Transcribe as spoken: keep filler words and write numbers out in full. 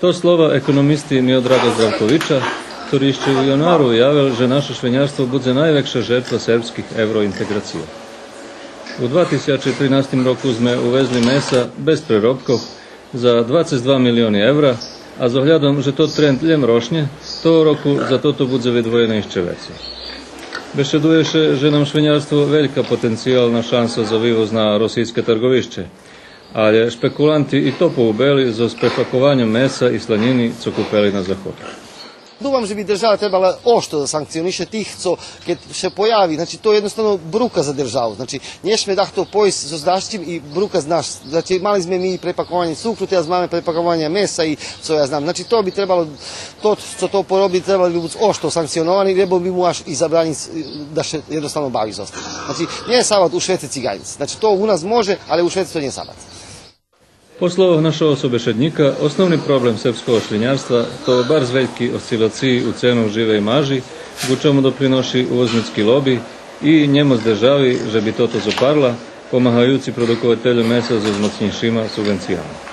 То слова економисти Миодрага Здравковича, хтори ище у януару явел же нашо швинярство будзе найвекша жертва сербских евроинтеґрацийох. У два тисячи тринастим року зме увезли меса без преробкох за двацец два милиони евра, а з оглядом же тот тренд лєм рошнє, того року за тото будзе видвоєне ище вецей. Бешедує ше же нам швинярство велька потенциялна шанса за вивоз на росийске тарґовище, алє шпекуланти и то поубели зоз препакованьом меса и сланїни цо купели на заходу. Думам же би держава требала оштро да санкционише тих цо, кед ше появи, значи, то єдноставно брука за державу. Значи, нє шме дахто пойсц зоз дашчим и брукац нас. Значи, мали зме ми препакованє цукру, тераз маме препакованє меса и цо я знам. Значи, то би требало, тот цо то пороби, требал би буц оштро санкционовани, лєбо би му аж и забраниц, е, да ше єдноставно бави зоз тим. Значи, нє сабац у швеце циґанїц. Значи, то у нас може, алє у швеце то нє сабац. По словох нашого собешеднїка, основни проблем сербского швинярства то барз вельки осцилациї у цену живей мажи, ґу чому доприноши увозницки лоби и нємоц держави же би тото зопарла, помагаюци продуковательом меса зоз моцнєйшима субвенциями.